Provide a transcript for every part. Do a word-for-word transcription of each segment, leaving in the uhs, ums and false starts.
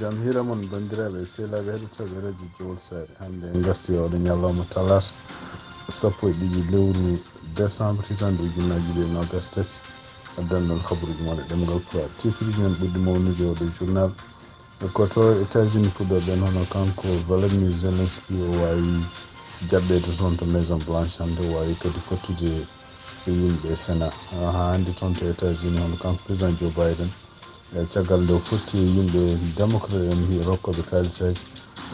Jam hiira mon, banndiraaɓe e sehilaaɓe heɗotooɓe radio Jowol Saare. Hannde en ngarti oɗo ñalawma talaata, sappo e ɗiɗi lewru décembre, hitande ujunnaji ɗiɗi e nogas tati. Addan ɗon habaruuji mon e ɗemngal Pulaar. Titre ji men ɓurɗi mawnude oɗo journal. Ko to États-Unis puɗɗoɗen, hono kanko Volodymyr Zelensky o waawi jaɓɓeede toon to Maison Blanche hannde, o waawi kadi fottude e yimɓe Sénat. Haa hannde toon to États-Unis, hono kanko président Joe Biden, e caggal nde o fotti e yimɓe démocrate en, rokkooɓe kaalisaaji,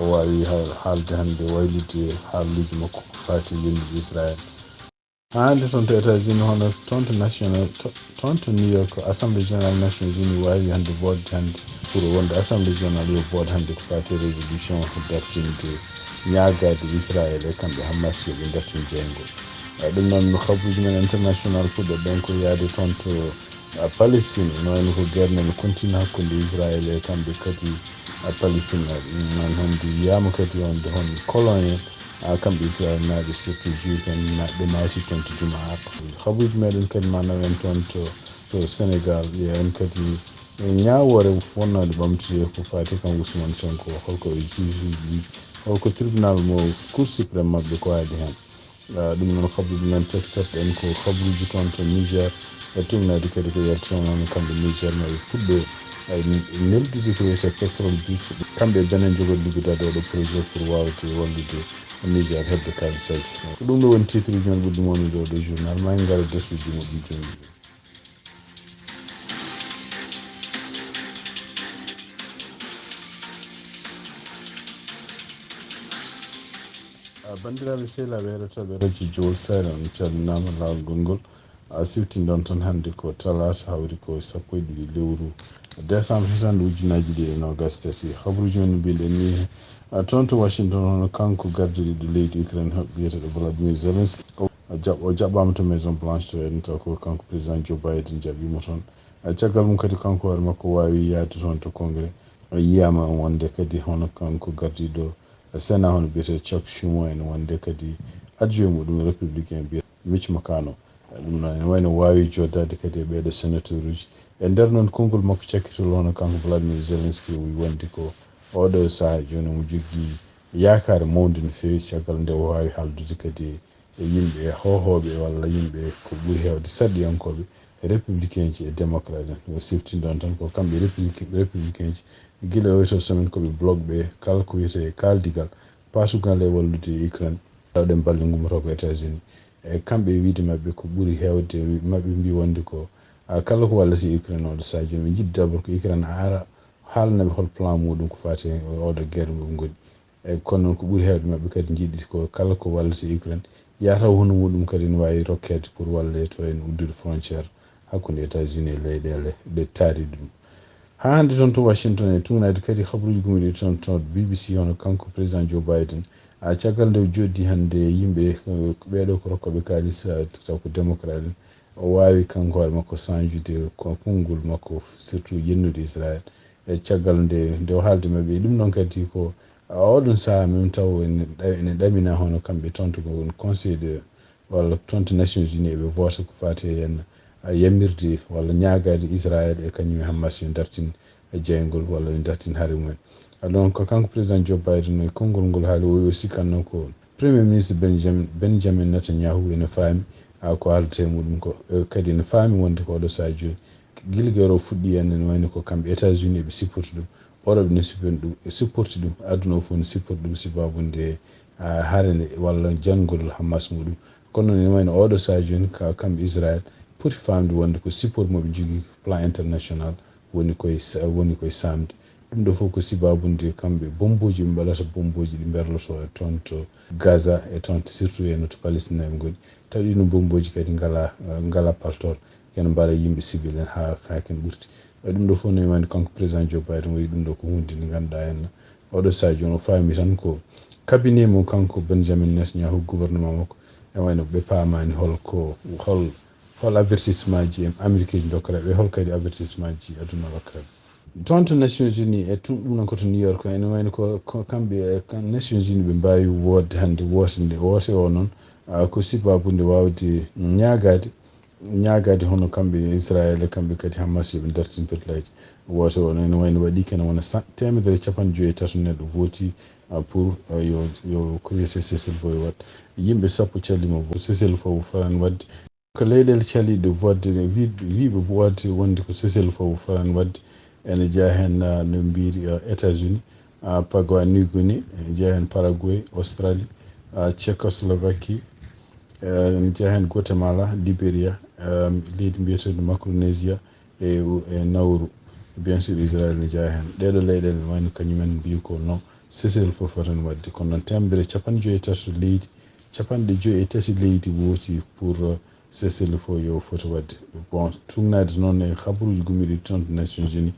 o waawi ha-, haalde hannde, waylitde haaluuji makko ko faati e yonnude Israël. Haa hannde toon to États-Unis, hono toon to national, to-, toon to New York, Assemblée Générale Nations Unies waawi hannde vote hannde pour wonde Assemblée Générale yo vote hannde ko faati e résolution dartinde ñaagaade Israël e kamɓe Hamas yo ɓe dartin jeyngol. Eh, ɗum noon, no habaruuji men international puɗɗoɗen ko yaade toon to, ah, Palestine, no wayno ko guerre no continue hakkunde Israël e kamɓe kadi, ah, Palestine. Ɗum noon hannde wiyaama kadi wonde hon colon en, ah, kamɓe Israël naaɓe, surtout juif en, na-, ɓe naati toon to Juma Aqsa. Habaruuji meɗen kadi ma nawen toon to, to Sénégal, ƴeewen kadi e ñaawoore wonnaande ɓamtude ko faati kam Ousmane Sonko, holko e juge, holko tribunal mo Cour suprême maɓɓe ko waadi heen. Ah, ɗum noon, habaruuji men tefterɗen ko habaruuji toon to Niger, e tuugnaade kadi ko yalti toon, kamɓe Niger, ma ɓe puɗɗo, ay, neldude ko wiyetee pétrole brut. Kamɓe e Benin njogori liggodaade oɗo projet pour waawde wallude Niger heɓde kaalisaaji. Ko ɗum ɗo woni titre uji men ɓurɗi mawnude oɗo journal. Ma en ngara e desuuji muɗum jooni. Ah, banndiraaɓe sehilaaɓe heɗotooɓe radio Jowol Saare, on calminaama laawol ngol. Ah, siftindon tan hannde ko talaata, hawri ko sappo e ɗiɗi lewru décembre, hitande ujunnaji ɗiɗi e nogas tati. Habaruuji men no mbiɗen ni, ah, toon to Washington, hono kanko gardiiɗo leydi Ukraine, biyeteeɗo Volodymyr Zelensky. O jaɓ-, o jaɓɓaama to Maison Blanche to, en taw ko kanko président Joe Biden jaɓɓiimo toon. Ah, caggal mum kadi kanko hoore makko waawi yahde toon to Congrès. O yiyaama wonde kadi hono kanko gardiiɗo Sénat hono biyeteeɗo Chuck Schumer en, wonde kadi adjoint muɗum républicain biyeteeɗo Mitch McConnell. Ɗum noon ene wayno waawi jooɗaade kadi e ɓeeɗo sénateur uji. E nder noon konngol makko cakkitol, hono kanko Vladimir Zelensky o wii wonde ko oɗo sahaa jooni omo jogii yaakaare mawnde no feewi, caggal nde o waawi haaldude kadi e yimɓe hoohooɓe walla yimɓe ko ɓuri heewde sarɗiyankooɓe républicain ji e démocrate en. O sifti ɗoon tan ko kamɓe république-, républicain ji, gila e oto semaine ko ɓe bloc ɓe kala ko wiyetee kaaldigal paasugal e wallude Ukraine. Tawɗen balle ngummoto ko États-Unis. E kamɓe e wiide maɓɓe ko ɓuri heewde maɓɓe mbi wonde ko, a, kala ko wallata Ukraine oɗo sahaa jooni, ɓe njiɗi d'abord ko Ukraine ara haalana ɓe hol plan muɗum ko faati e oɗo guerre mo ɓe ngoni. E kono noon ko ɓuri heewde maɓɓe kadi njiɗi ko kala ko wallata Ukraine yahata hono muɗum kadi ne waawi rokkeede pour walle to en uddude frontière hakkunde États-Unis e leyɗeele ɗe taari ɗum. Haa hannde toon to Washington e tuugnaade kadi habaruuji gummiiɗi toon to B B C hono kanko président Joe Biden, a, caggal nde o jooɗdi hannde e yimɓe, eh, ɓeeɗo ko rokkooɓe kaalis, a, taw ko démocrate en, o waawi kanko hoore makko sañjude ko konngol makko surtout yennude Israël. E caggal nde, nde o haaldi maɓɓe, e ɗum ɗoon kadi ko, a, oɗon sahaa min taw ene ɗa-, ene ɗamina hono kamɓe toon to ngon Conseil de walla toon to Nations Unies eɓe voota ko faati e henna, a, yamirde walla ñaagaade Israël e kañum e Hamas yo dartin e jeyngol walla yo dartin hare mumen. A, donc ko kanko président Joe Biden e konngol ngol haali o, o sikkanno ko Premier ministre Benjamin, Benjamin Netanyahu ene faami, a, ko haalata e muɗum ko, e, kadi ene faami wonde ko oɗo sahaa jooni gila guerre o fuɗɗi en ene wayno ko kamɓe États-Unis eɓe supporti ɗum, Europe ne supporti ɗum, e supporti ɗum, aduna o fof ne supporti ɗum sababu nde, a, hare nde walla janngol Hamas muɗum. Kono noon ene wayno oɗo sahaa jooni ka kamɓe Israël poti faamde wonde ko support mo ɓe njogii plan international woni koye sa-, woni koye saamde. Ɗum ɗo fof ko sababu nde kamɓe bombooji ɓe mbaɗata bombooji ɗi mberloto e toon to Gaza e toon surtout e no to Palestine en ngoni. Tawi ɗiɗo bombooji kadi ngala, ngala paltoor. Ken mbara yimɓe civil en haa, haa ken ɓurti. Waɗi ɗum ɗo fof no e wayno kanko président Joe Biden o wiyi ɗum ɗo ko huunde nde ngannduɗaa en oɗo sahaa jooni o faami tan ko cabinet mo kanko Benjamin Netanyahu gouvernement makko e wayno ɓe paamaani hol ko, hol, hol avertissement ji en Amérique ji dokkata ɓe, hol kadi avertissement ji aduna wakkata. Toon to Nations Unies e tun ɗum noon ko to New York ene wayno ko, ko kamɓe e kan Nations Unies ɓe mbaawi wootde hannde woote nde, woote o noon, a, ko sababu nde waawde ñaagaade ñaagaade hono kamɓe Israel e kamɓe kadi Hamas yo ɓe dartin petlaaji. Woote o ene wayno waɗi kene wona sa-, teemedere e capanɗe joyi e tato neɗɗo vooti, ah, pour, ah, yo, yo ko wiyetee cessez-le-feu yo waɗ. Yimɓe sappo calima vo-, cessez-le-feu foran waɗde. Ko leyɗeele caliiɗe vote, wi-, wiiɓe vote wonde ko cessez-le-feu foran waɗde. Ene jeyaa heen, ah, no mbiiri, ah, États-Unis, ah, Papouasie-Nouvelle-Guinée, ene jeyaa heen Paraguay, Australie, ah, Tchécoslovaquie, eh, ene jeyaa heen Guatemala, Liberia, eh, leydi mbiyeteendi Micronesia, e, e Nauru. Bien sûr, Israel ne jeyaa heen. Ɗeeɗo leyɗeele wayno kañumen mbiyi ko no cessez-le-feu fotan waɗde. Kono noon teemedere e capanɗe joyi e tato leydi, capanɗe joyi e tati leydi wooti pour, eh, cessez-le-feu yo foti waɗde. Bon, tuugnaade noon e habaruuji gummiiɗi toon to Nations Unies,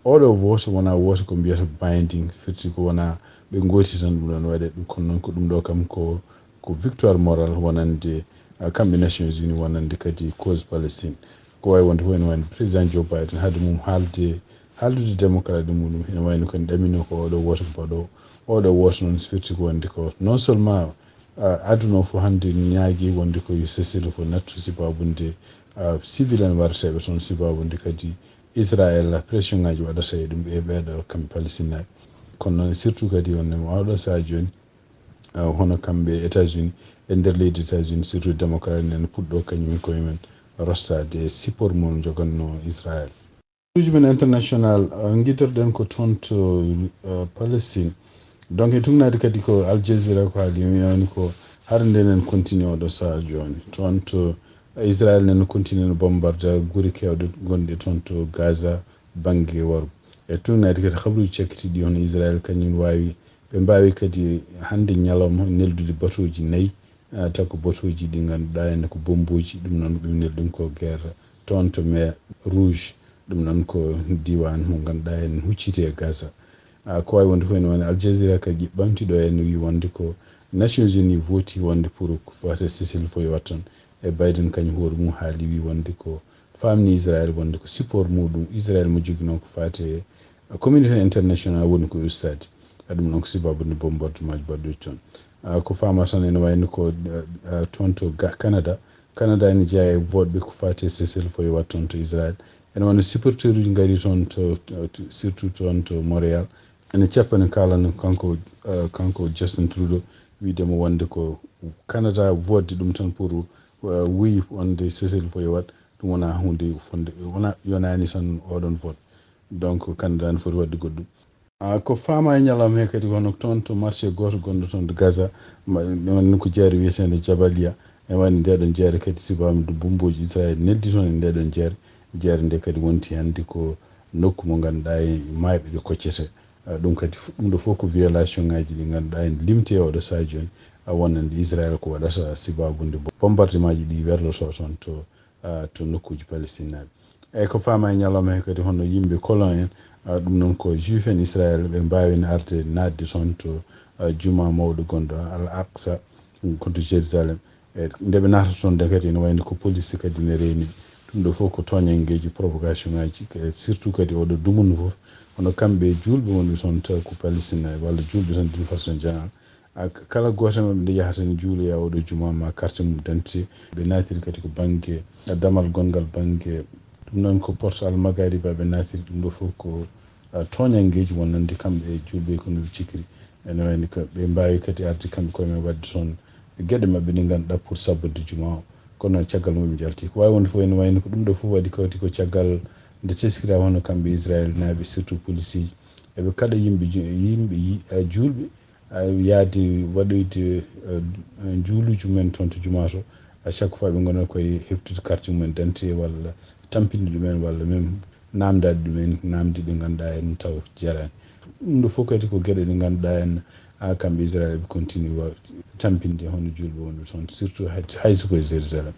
oɗo woote wonaa woote ko mbiyata binding, firti ko wonaa ɓe ngooti tan ɗum ɗoon waɗe. Ɗum kono noon ko ɗum ɗo kam ko, ko victoire morale wonande, ah, kamɓe Nations Unies, wonande kadi cause Palestine. Ko waawi wonde fof ene wayno président Joe Biden haade mum haalde, haaldude démocrate muɗum, ene wayno kadi ɗamino ko oɗo woote mbaɗo, oɗo woote noon firti ko wonde ko non seulement, ah, aduna o fof hannde ñaagi wonde ko yo cessez-le-feu nattu sibabunde, ah, civil en warata e toon, sibabunde kadi Israel pression ngaji waɗata e ɗum e ɓeeɗo kamɓe Palestine naaɓe. Kono noon surtout kadi on oɗo saha jooni, ah, hono kamɓe États-Unis, e nder leydi États-Unis, surtout démocrate en, puɗɗo kañum e koye men rostaade support mum joganno Israel. Uji men international, ah, giɗorɗen ko toon to, ah, Palestine. Donc, e tugnaade kadi ko Al Jazeera ko haali, mi wiyani ko hara nde enen continue oɗo saha jooni. Toon to Israel nen continue no bombarde gure kewɗe gonɗe toon to Gaza, bannge worgo. E tugnaade kadi habaruuji cakkitiiɗi hono Israel kañum waawi, ɓe mbaawi kadi hannde ñalawma neldude batooji nayi, ah, taw ko batooji ɗi ngannduɗaa ene ko bombooji, ɗum noon ɓe neldi ɗum ko guerre toon to mer Rouge, ɗum noon ko diiwaan mo ngannduɗaa en hucciti e Gaza. Ah, ko waawi wonde fof ene woni Al Jazeera kadi ɓamti ɗo en wi wonde ko Nations Unies vooti wonde pour ko fate cessez-le-feu yo waɗ toon. E Biden kañum hoore mum haali wi wonde ko faamni Israel wonde ko support muɗum Israel mo joginoo ko fate communauté international woni ko ustaade. Ah, ɗum noon ko sababu nde bombardement ji baɗɗuɗi toon. Ah, ko faama tan ene wayno ko, ah, ah, toon to Ga-, Canada. Canada ene jeyaa e vote ɓe ko fate cessez-le-feu yo waɗ toon to Israel. Ene wayno supporter uji ngari toon to, to, to, surtout toon to Montréal. Ene cappani kaalano kanko, ah, kanko Justin Trudeau wiide mo wonde ko Canada vote ɗum tan pour, ah, wi wonde cessez-le-feu yo waɗ. Ɗum wona hunde fonde, wona yonani tan oɗon vote. Donc Canada ne foti waɗde goɗɗum. Ah, ko faama e ñalawma he kadi, kono toon to marché gooto gonɗo toon to Gaza, ma, ɗum ko jeere wiyeteende Jabalia. E wayno ndeɗon jeere kadi sibama du bombooji Israel neldi toon e ndeɗon jeere. Jeere nde kadi wonti hannde ko nokku mo ngannduɗaa e maayɓe ɗe koccete. Ah, ɗum kadi fu-, ɗum ɗo fof ko violation ngaji ɗi ngannduɗaa en limti e oɗo saha jooni. A wonande Israel ko waɗata sibabunde bo-, bombardement ji ɗi werloto toon to, ah, to nokkuuji Palestine naaɓe. Eyyi, ko faama e ñalawma he kadi hono yimɓe colon en, ah, ɗum noon ko juif en Israel, ɓe mbaawino arde naatde toon to, ah, juma mawɗo gonɗo Al Aqsa, ko to Jérusalem. E nde ɓe naata toon de kadi ene wayno ko police kadi ne reeni ɓe. Ɗum ɗo fof ko tooñanngeeji, provocation ngaji, e surtout kadi oɗo dumunna fof, hono kamɓe e juulɓe wonɓe toon taw ko Palestine walla juulɓe tan d'une façon générale. A, kala gooto e maɓɓe nde yahata ne juuloya oɗo juma ma carte mum d'identité. Ɓe naatiri kadi ko bannge damal gonngal bannge, ɗum noon ko Porte Al Magariba ɓe naatiri, ɗum ɗo fof ko, ah, tooñanngeeji wonande kamɓe e juulɓe ko no ɓe cikkiri. Ene wayno ko ɓe mbaawi kadi arde kamɓe koye men waɗde toon geɗe maɓɓe ɗe ngannduɗaa pour sabborde juma o. Kono caggal mum ɓe njalti. Ko waawi wonde fof ene wayno ko ɗum ɗo fof waɗi kawti ko caggal nde teskira hono kamɓe Israel naaɓe, surtout police ji. Eɓe kaɗa yimɓe ju-, yimɓe yi-, ah, juulɓe, ah, yaade waɗoyde, ah, juuluuji mumen toon to juma to. À chaque fois ɓe ngonata koye heɓtude carte mumen d'identité walla tampinde ɗumen walla même namdaade ɗumen namde ɗe ngannduɗaa en taw jarani. Ɗum ɗo fof kadi ko geɗe ɗe ngannduɗaa en, ah, kamɓe Israel ɓe continue wa-, tampinde hono juulɓe wonɓe toon, surtout hay, hay so ko e Jérusalem.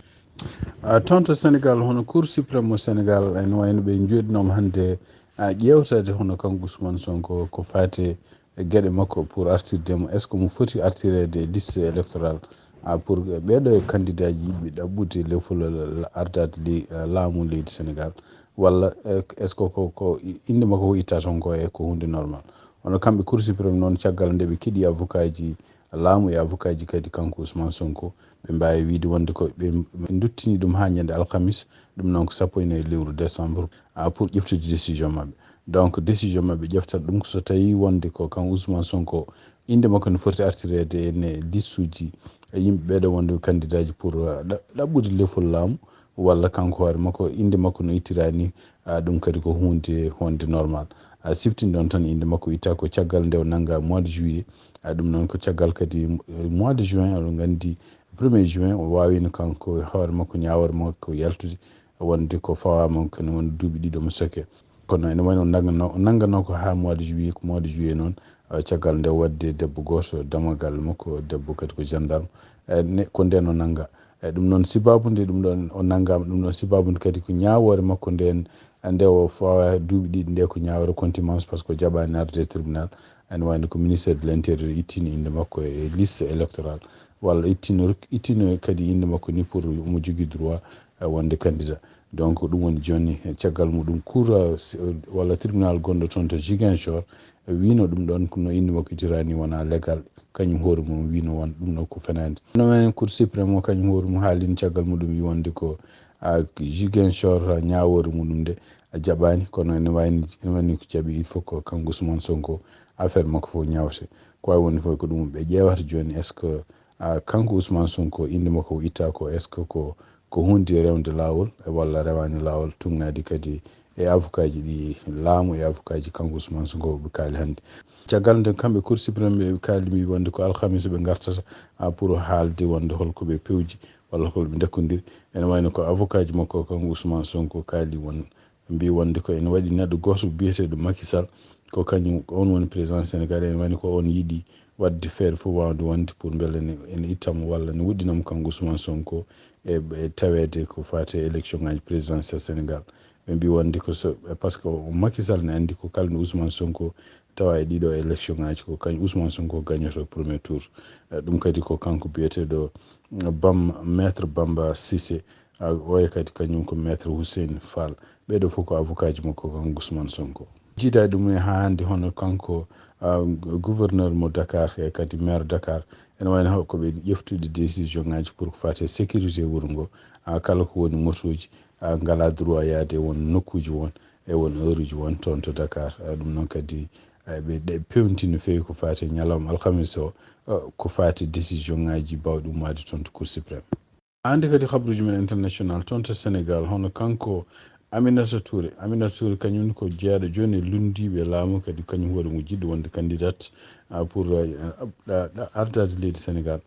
Ah, toon to Sénégal, hono Cour suprême mo Sénégal, ene wayno ɓe njoɗinooma hannde, ah, ƴeewtade hono kanko Ousmane Sonko ko faate e geɗe makko pour artirde mo. Est-ce que mo foti artireede e liste électorale, ah, pour ɓeeɗo e candidat ji yiɗɓe ɗaɓɓude lefol la-, ardaade le-, ah, laamu leydi Sénégal? Walla, eh, est-ce que ko, ko i-, innde makko ko itta toon ko e ko huunde normal? Hono kamɓe Cour suprême noon, caggal nde ɓe keɗi avocat ji laamu e avocat ji kadi kanko Ousmane Sonko, ɓe mbaawi wiide wonde ko ɓe, ɓe nduttini ɗum haa ñande alhamis, ɗum noon ko sappo e nayi lewru décembre, a, pour ƴeftude décision maɓɓe. Donc, décision maɓɓe ƴeftata ɗum ko so tawii wonde ko kanko Ousmane Sonko, innde makko ne foti artireede e ne listuuji e yimɓe ɓeeɗo wonde candidat ji pour, a, ɗa-, ɗaɓɓude lefol laamu, walla kanko hoore makko, innde makko no ittira ni, a, ɗum kadi ko huunde wonde normal. A, siftinde on tan, innde makko itta ko caggal nde o nannga mois de juillet. A, ɗum noon ko caggal kadi, eh, mois de juin, oɗon nganndi premier juin o waawino kanko hoore makko ñaawoore makko yaltude, wonde ko fawaama kadi wonde duuɓi ɗiɗo mo soke. Kono ene wayno o nanngano, o nanngano ko haa mois de juillet, ko mois de juillet noon, eh, caggal nde waɗde debbo gooto, damaggal makko, debbo kadi ko gendarme, eh, ne, ko ndeen o nannga. Eh, ɗum noon sibaabu nde ɗum ɗoon o nanngaama, ɗum ɗoon sibaabu nde kadi ko ñaawoore makko ndeen, nde o fawa duuɓi ɗiɗi nde ko ñaawoore contumace, par ce que o jaɓaani arde tribunal. Ene wayno ko ministère de l'intérieur ittino innde makko e liste électorale, walla ittino, ittino kadi innde makko ni pour omo jogii droit, eh, wonde candidat. Donc, ɗum woni jooni, eh, caggal muɗum cour, eh, si-, walla tribunal gonɗo toon to Ziguinchor, eh, wiino ɗum ɗoon ko no innde makko ittira ni wonaa légal, kañum hoore mum wiino won ɗum ɗo ko fenaande. No menen Cour suprême o kañum hoore mum haalino caggal muɗum wi wonde ko, a, Ziguinchor, a, ñaawoore muɗum nde a jaɓaani, kono ene wayni, ene wayni ko jaɓi, il faut ko kanko Ousmane Sonko affaire makko fof ñaawte. Ko wawi wonde fof ko ɗum ɓe ƴeewata jooni, est-ce que, a, kanko Ousmane Sonko innde makko o itta ko, est-ce que ko, ko hunde rewde laawol, e walla rewaani laawol, tuugnaade kadi e avocat ji ɗi laamu e avocat ji kanko Ousmane Sonko ɓe kaali hannde. Caggal nde kamɓe Cour suprême ɓe kaali mbi wonde ko alhamis ɓe ngartata, a, pour haalde wonde holko ɓe pewji walla holko ɓe ndakkondiri. Ene wayno ko avocat ji makko kanko Ousmane Sonko kaali won, mbi wonde ko ene waɗi neɗɗo gooto biyeteeɗo Macky Sall, ko kañum, ko on woni président Sénégal, ene wayno ko on yiɗi waɗde feere fof waawde wonde pour mbele ne, ene ittamo walla ne woɗɗinamo kanko Ousmane Sonko e, e taweede ko faati e élection ngaji présidentielle Sénégal. Ɓe mbi wonde ko so, par ce que o Macky Sall ne anndi ko kala nde Ousmane Sonko tawa e ɗiɗo élection ngaji ko kañum Ousmane Sonko gañoto premier tour. Eh, ɗum kadi ko kanko biyeteeɗo, eh, Bam-, Maître Bamba Cissé, a, oya kadi kañum ko Maître Hussein Fall. Ɓeeɗo fof ko avocat ji makko kanko Ousmane Sonko. Jiidaade ɗum e haa hannde hono kanko, a, gouverneur mo Dakar e kadi maire Dakar, ene wayno ko ɓe ƴeftude décision ngaji pour ko faati e sécurité wuro ngo, a, kala ko woni motoji, a, ngala droit yaade e won nokkuji won, e won heure uji won toon to Dakar. A, ɗum noon kadi, a, ɓe ɗe-, pewnti no feewi ko faati e ñalawma alhamis o, a, ko faati e décision ngaji bawɗi ummaade toon to Cour suprême. Hannde kadi habruuji men international toon to Sénégal, hono kanko Aminata Touré. Aminata Touré kañum ko jeyaɗo jooni e lunndiiɓe laamu, kadi kañum hoore mum jiɗɗo wonde candidat, a, pour, a, a, a, ardaade leydi Sénégal.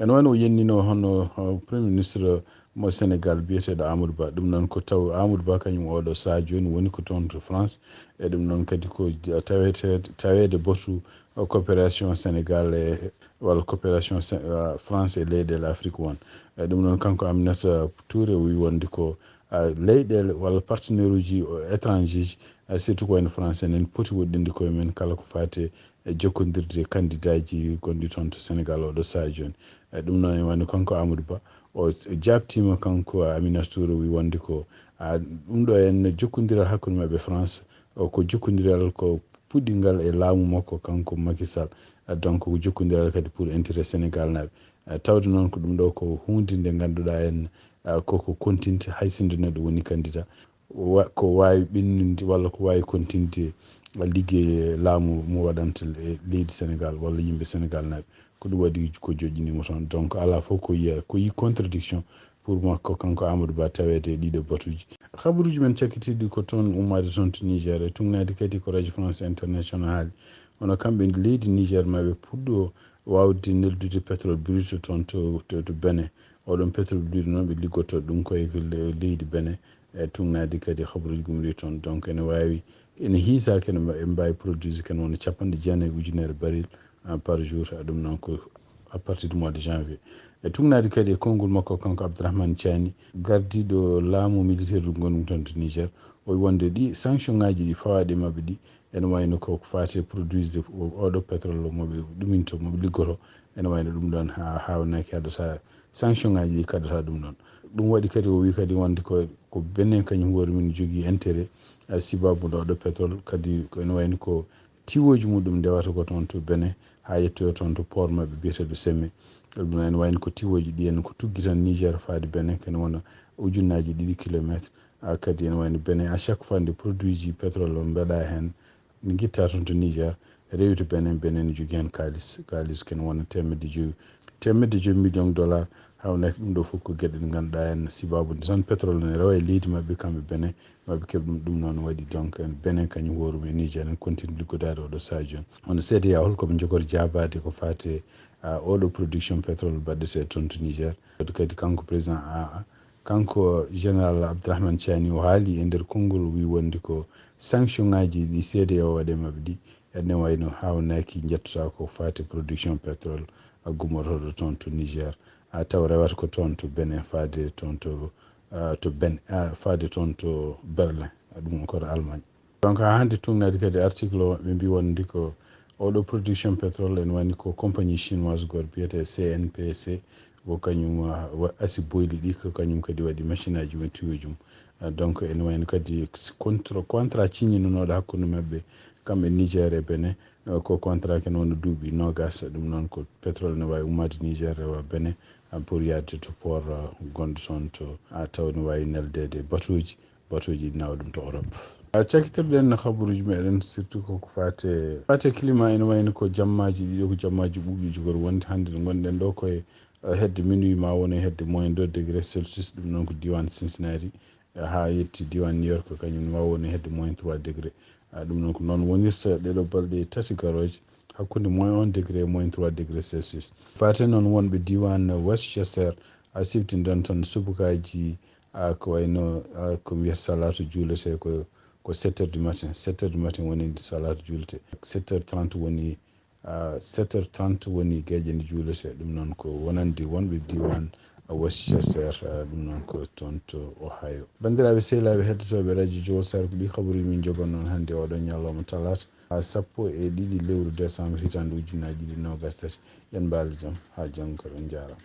Ene wayno o yennino hono, a, Premier ministre mo Sénégal biyeteeɗo Amadou Ba. Ɗum noon ko taw Amadou Ba kañum oɗo sahaa jooni woni ko toon to France. E ɗum noon kadi ko j-, tawete-, taweede batu, o, coopération Sénégal e, walla coopération Sé-, a, France e leyɗeele Afrique won. E ɗum noon kanko Aminata Touré o wi wonde ko, a, leyɗeele walla partenaire uji, o, étranger ji, a, surtout ko wayno France en, en poti woɗɗinde koye men kala ko faati e jokkondirde candidat ji gonɗi toon to Sénégal oɗo sahaa jooni. E ɗum noon e wayno kanko Amadou Ba o jaabtiima kanko Aminata Touré wi wonde ko, a, ɗum ɗo en jokkondiral hakkunde maɓɓe France, o, ko jokkondiral ko puɗɗingal e laamu makko kanko Macky Sall. A, donc ko jokkondiral kadi pour intérêt Sénégal naaɓe. A, tawde noon ko ɗum ɗo ko huunde nde ngannduɗaa en, a, koko continti hay sinno neɗɗo woni candidat. Wa-, ko waawi ɓennude walla ko waawi continti, a, liggey laamu mo waɗanta e leydi Sénégal walla yimɓe Sénégal naaɓe. Ko ɗum waɗi ko joƴƴiniimo toon. Donc alaa fof ko yiya, ko yi contradiction pour makko kanko Amadou Ba taweede e ɗiɗo batuuji. Habaruuji men cakkitiiɗi ko toon ummaade toon to Niger e tuugnaade kadi ko Radio France International haali. Hono kamɓe leydi Niger ma ɓe puɗɗo waawde neldude pétrole brut toon to, to, to Benin. Oɗon pétrole brut noon ɓe liggotoo ɗum koye ko le-, leydi Benin. E tuugnaade kadi habaruuji gumɗi toon. Donc ene waawi, ene hiisaa kene mba-, ɓe mbaawi produit kene wona capanɗe jeenayi ujunere baril, ah, par jour. Ah, ɗum noon ko à partir du mois de janvier. E tuugnaade kadi e konngol makko kanko Abdourahmane Tiani, gardiiɗo laamu militaire ndu ngonɗum toon to Niger, o wi wonde ɗi sanction ngaji ɗi fawaaɗi e maɓɓe ɗi, ene wayno ko faati e produit de o-, oɗo pétrole mo ɓe ɗuminto, mo ɓe liggoto, ene wayno ɗum ɗoon ha-, haawnaaki haɗata sanction ngaji ɗi kaddata ɗum ɗoon. Ɗum waɗi kadi o wi kadi wonde ko, ko Benin kañum hoore mum jogii intérêt, eh, sibabude oɗo pétrole kadi ko ene wayno ko tiwooji muɗum ndewata ko toon to Benin, haa yettoyo toon to port maɓɓe biyeteeɗo Seme. Ɗum ene wayno ko tiwooji ɗi en ko tuggi tan Niger faade Benin, kene wona ujunnaaji ɗiɗi kilometre. Ah, kadi ene wayno Benin, à chaque fois nde produit ji pétrole o mbaɗa heen, ne ngitta toon to Niger, rewi to Benin, Benin ne jogii heen kaalis, kaalis kene wona teemedde joyi, teemedde joyi million dollar. Hawnaki ɗum ɗo fof ko geɗe ɗe ngannduɗaa en, sibaabu nde tan pétrole ne rewa e leydi maɓɓe kamɓe Benin, maɓe keɓ ɗum. Ɗum noon waɗi donc en Benin kañum hoore mum e Niger en continue liggodaade oɗo sahaa jooni. Hono C D A O, hol koɓe njogori jaabaade ko faati e, ah, oɗo production pétrole baɗɗete toon to Niger? Kadi kanko président, ah, kanko général Abdourahmane Tchiani o haali e nder konngol, o wi wonde ko sanction ngaji ɗi C D A O waɗe maɓɓe ɗi, ene wayno hawnaki njettotaako faati production pétrole, ah, gummotooɗo toon to Niger, ah, taw rewata ko toon to Benin faade toon to, ah, to Ben-, ah, faade toon to Berlin, ah, ɗum encore Allemagne. Donc haa hannde tuugnaade kadi article o, ɓe mbi wonde ko oɗo production pétrole ene wayno ko compagnie chinoise gooto biyetee C N P C, ko kañum, ah, wa-, asi boyli ɗi, ko kañum kadi waɗi machine aji mum, tuyauji mum. Ah, donc ene wayno kadi contre, contrat ciññinanooɗo hakkunde maɓɓe, kamɓe Niger e Benin, ah, ko contrat kene wona duuɓi noogas. Ɗum noon ko pétrole ne waawi ummaade Niger rewa Benin, ah, pour yahde to port, ah, gonɗo toon to, ah, taw ne waawi neldeede batooji, batooji ɗi nawa ɗum to Europe. Ah, cakkitirɗen kabaruuji meɗen, surtout ko ko faate, faate climat, ene wayno ko jammaaji ɗiɗo, ko jammaaji ɓuuɓɗi jogori wonde. Hannde ɗo ngonɗen ɗo ko e, eh, hedde minuit ma won e hedde moins deux degré Celsius, ɗum noon ko diiwaan Cincinnati, eh, haa yetti diiwaan New York, kañum ne waawa won e hedde moins trois degré. Ah, ɗum noon ko noon wonirta ɗeɗo balɗe tati garooje, hakkunde moins un degré e moins trois degré Celsius. Faate noon wonɓe diiwaan Westchester, a siftinɗon tan subakaaji, ah, ko wayno, ah, ko mbiyata salaatu juuletee ko, ko sept heures du matin. Sept heures du matin woni salaatu juuletee. Sept heures trente woni, ah, sept heures trente woni geeƴe nde juuletee. Ɗum noon ko wonande wonɓe diiwaan Westchester, ah, ɗum noon ko toon to Ohio. Banndiraaɓe sehilaaɓe heɗotooɓe Radio Jowol Sare, ko ɗi kabaruuji min njogonnoon hannde oɗo ñalawma talaata, ah, sappo e ɗiɗi lewru décembre hitaande ujunnaaji ɗiɗi noogas tati. Yen mbaal jam, haa janngo, on njaaraama.